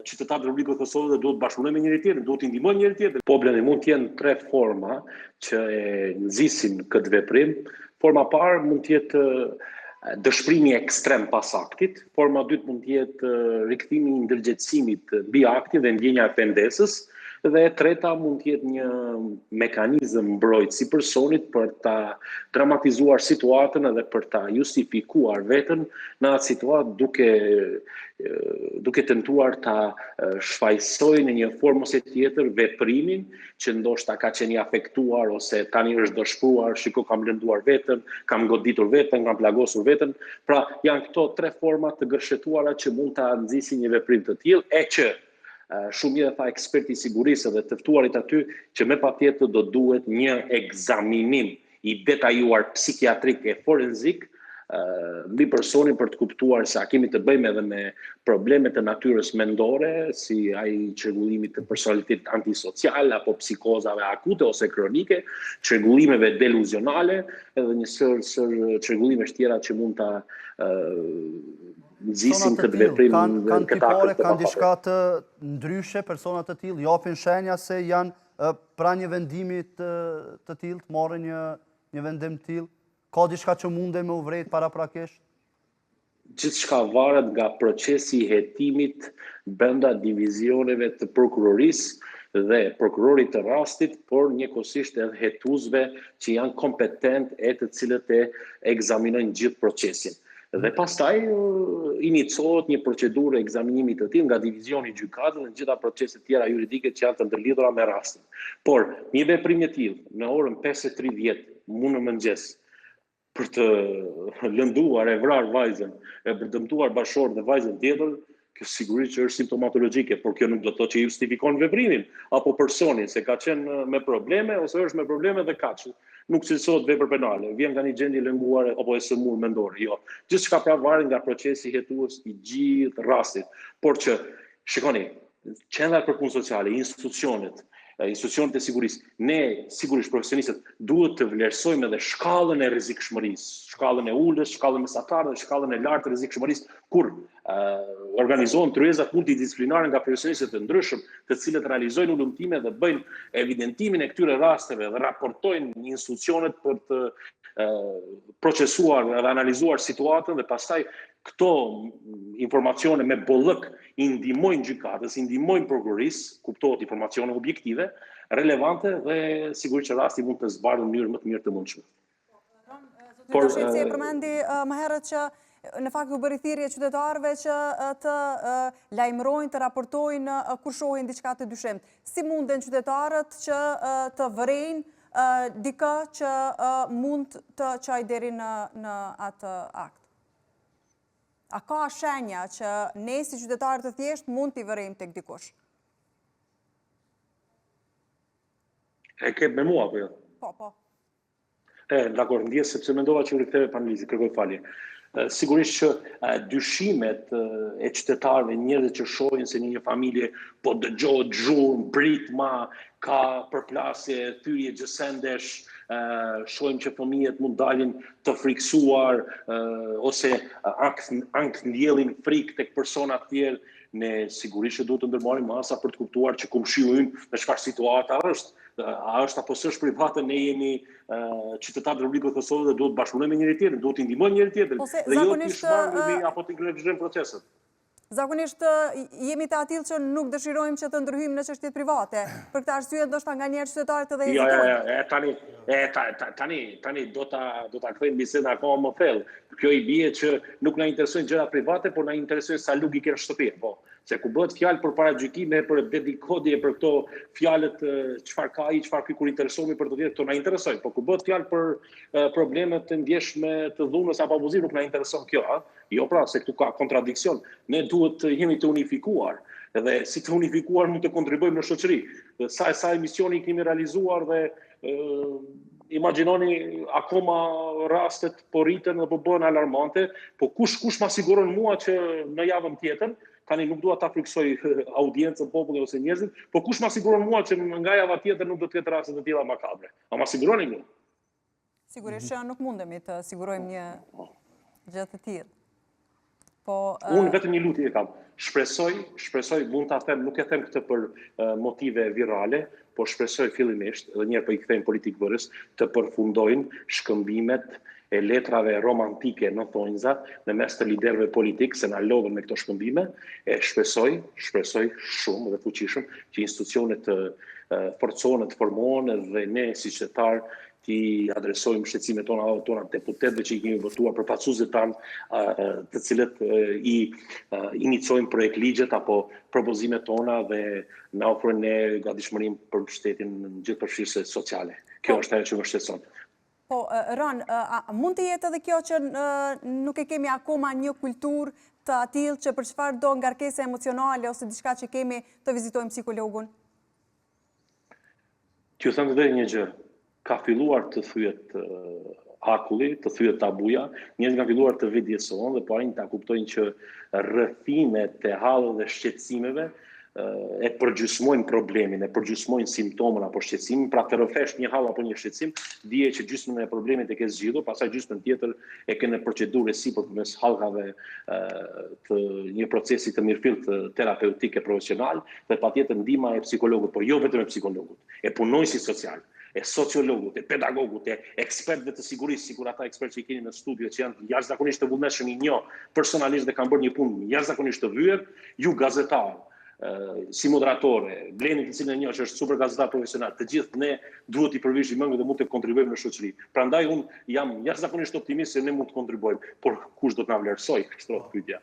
qytetarë të Republikës së Kosovës dhe duhet të bashkëpunojmë me njëri tjetrin, duhet të ndihmojmë njëri tjetrin. Po Blendi, mund të jenë tre forma që e nxisin këtë veprim. Forma e parë mund të jetë dëshpërimi ekstrem pas aktit, forma e dytë mund të jetë rikthimi i ndërgjegjësimit mbi aktin dhe ndjenja e pendesës, dhe e treta mund të jetë një mekanizëm mbrojtës i personit për ta dramatizuar situatën edhe për ta justifikuar veten në atë situatë duke duke tentuar ta shfajësojë në një formë ose tjetër veprimin që ndoshta ka qenë i afektuar ose tani është dëshpëruar, shiko kam lënduar veten, kam goditur veten, kam plagosur veten. Pra, janë këto tre forma të gërshetuara që mund ta nxisin një veprim të tillë e që shumë mirë tha eksperti i sigurisë dhe të ftuarit aty që me patjetër do duhet një ekzaminim i detajuar psikiatrik e forenzik mbi personin për të kuptuar se a kemi të bëjmë edhe me probleme të natyrës mendore, si ai i çrregullimit të personalitetit antisocial apo psikozave akute ose kronike, çrregullimeve deluzionale, edhe një sërë sërë çrregullimesh tjera që mund ta nxisin këtë veprim kanë kanë tipare, kanë diçka të ndryshe, persona të tillë japin shenja se janë pranë një vendimi të të tillë, të marrin një një vendim të tillë. Ka diçka që mundet me u vrejt paraprakisht? Gjithçka varet nga procesi i hetimit brenda divizioneve të prokurorisë dhe prokurorit të rastit, por njëkohësisht edhe hetuesve që janë kompetent e të cilët e ekzaminojnë gjithë procesin. Dhe pastaj inicohet një procedurë e ekzaminimit të tillë nga divizioni i gjykatës dhe të gjitha proceset tjera juridike që janë të ndërlidhura me rastin. Por, një veprim i tillë në orën 5:30 mu në mëngjes për të lënduar e vrarë vajzën, e për të dëmtuar bashkëshorten dhe vajzën tjetër, kjo sigurisht që është simptomatologjike, por kjo nuk do të thotë që justifikon veprimin apo personin se ka qenë me probleme ose është me probleme dhe kaq. Nuk cilësohet vepër penale, vjen nga një gjendje e lënguar apo e sëmurë mendore. Jo. Gjithçka pra varet nga procesi hetues i gjithë rastit. Por që shikoni, qendrat për punë sociale, institucionet, institucionet e sigurisë, ne sigurisht profesionistët duhet të vlerësojmë edhe shkallën e rrezikshmërisë, shkallën e ulët, shkallën mesatare dhe shkallën e lartë të rrezikshmërisë kur organizohen tryezat multidisiplinare nga profesionistët e ndryshëm, të cilët realizojnë hulumtime dhe bëjnë evidentimin e këtyre rasteve dhe raportojnë në institucionet për të procesuar dhe analizuar situatën dhe pastaj këto informacione me bollëk i ndihmojnë gjykatës, i ndihmojnë prokurorisë, kuptohet informacione objektive, relevante dhe sigurisht që rasti mund të zbardhet në mënyrën më të mirë të mundshme. Por, Zoti e përmendi më herët që në fakt u bëri thirrje qytetarëve që të lajmërojnë, të raportojnë kur shohin diçka të dyshimtë. Si munden qytetarët që të vërejnë dikë që mund të çojë deri në në atë akt? A ka shenja që ne si qytetarë të thjeshtë mund t'i vërejmë tek dikush? E ke me mua, apo jo? Po, po. E, dakord, ndjesë, sepse mendova që u riktheve panelistit, kërkoj falje. Sigurisht që dyshimet e qytetarëve, njerëzit që shohin se në një familje po dëgjohet zhurmë, britma, ka përplasje, thyerje gjësendesh, shohim që fëmijët mund dalin të frikësuar ose ankth ankth ndjellin frikë tek persona të tjerë, ne sigurisht që duhet të ndërmarrim masa për të kuptuar që komshiu ynë në çfarë situata është, a është apo s'është private, ne jemi qytetarë të Republikës së Kosovës dhe duhet të bashkëpunojmë me njëri tjetrin, duhet të ndihmojmë njëri tjetrin dhe jo të shmangemi apo të neglizhojmë proceset. Zakonisht jemi të atillë që nuk dëshirojmë që të ndërhyjmë në çështjet private. Për këtë arsye ndoshta nganjëherë qytetarët edhe jo, jo, jo, e tani, e ta, ta, tani, tani do ta do ta kthejmë bisedën akoma më thellë. Kjo i bie që nuk na interesojnë gjërat private, por na interesojnë sa lugë i ke në shtëpi, po. Se kur bëhet fjalë për paragjykime, për dedikodi e për këto fjalët çfarë ka ai, çfarë ky kur interesohemi për të tjerë, këto na interesojnë, por kur bëhet fjalë për probleme të ndjeshme të dhunës apo abuzimit, nuk na intereson kjo, a? Jo pra, se këtu ka kontradiksion. Ne duhet të jemi të unifikuar dhe si të unifikuar mund të kontribuojmë në shoqëri. Dhe sa e sa emisione i kemi realizuar dhe e, imagjinoni akoma rastet po rriten dhe po bëhen alarmante, po kush kush ma siguron mua që në javën tjetër Tani nuk dua ta frikësoj audiencën, popullin ose njerëzit, po kush ma siguron mua që nga java tjetër nuk do të ketë raste të tilla makabre? A ma siguroni ju? Sigurisht që nuk mundemi të sigurojmë një gjë të tillë. Po, Unë vetëm një lutje e kam. Shpresoj, shpresoj, mund ta them, nuk e them këtë për motive virale, por shpresoj fillimisht, edhe njëherë po i kthehem politikëbërjes, të përfundojnë shkëmbimet e letrave romantike në thonjza në mes të liderëve politikë, se na lodhën me këto shkëmbime, e shpresoj, shpresoj shumë dhe fuqishëm që institucionet të forcohen, të formohen dhe ne si qytetarë t'i adresojmë shqetësimet tona tona deputetëve që i kemi votuar përfaqësuesit tanë, të cilët i iniciojnë projektligjet apo propozimet tona dhe na ofrojnë ne gatishmërinë për mbështetjen gjithëpërfshirëse sociale. Kjo po. është ajo që më shqetëson. Po, Ron, a mund të jetë edhe kjo që nuk e kemi akoma një kulturë të atillë që për çfarëdo ngarkese emocionale ose diçka që kemi të vizitojmë psikologun? T'ju them dhe një gjë, ka filluar të thyet akulli, të thyet tabuja, njerëzit kanë filluar të vetëdijesohen dhe po arrijnë ta kuptojnë që rrëfimet e halleve dhe shqetësimeve e përgjysmojnë problemin, e përgjysmojnë simptomën apo shqetësimin, pra të rrëfesh një hall apo një shqetësim, dije që gjysmën e problemit e ke zgjidhur, pastaj gjysmën tjetër e ke në procedurë e sipër përmes hallkave të një procesi të mirëfilltë terapeutik e profesional dhe patjetër ndihma e psikologut, por jo vetëm e psikologut, e punonjësit social, e sociologut, e pedagogut, e ekspertëve të sigurisë, sikur ata ekspertë që i keni në studio që janë jashtëzakonisht të vullnetshëm i njoh personalisht dhe kanë bërë një punë jashtëzakonisht të vyer, ju gazetarë, si moderatore, Bleni të cilin e njoh që është super gazetar profesional, të gjithë ne duhet t'i përvishim mëngët dhe mund të kontribuojmë në shoqëri. Prandaj unë jam jashtëzakonisht optimist se ne mund të kontribuojmë, por kush do të na vlerësojë, shtrohet pyetja.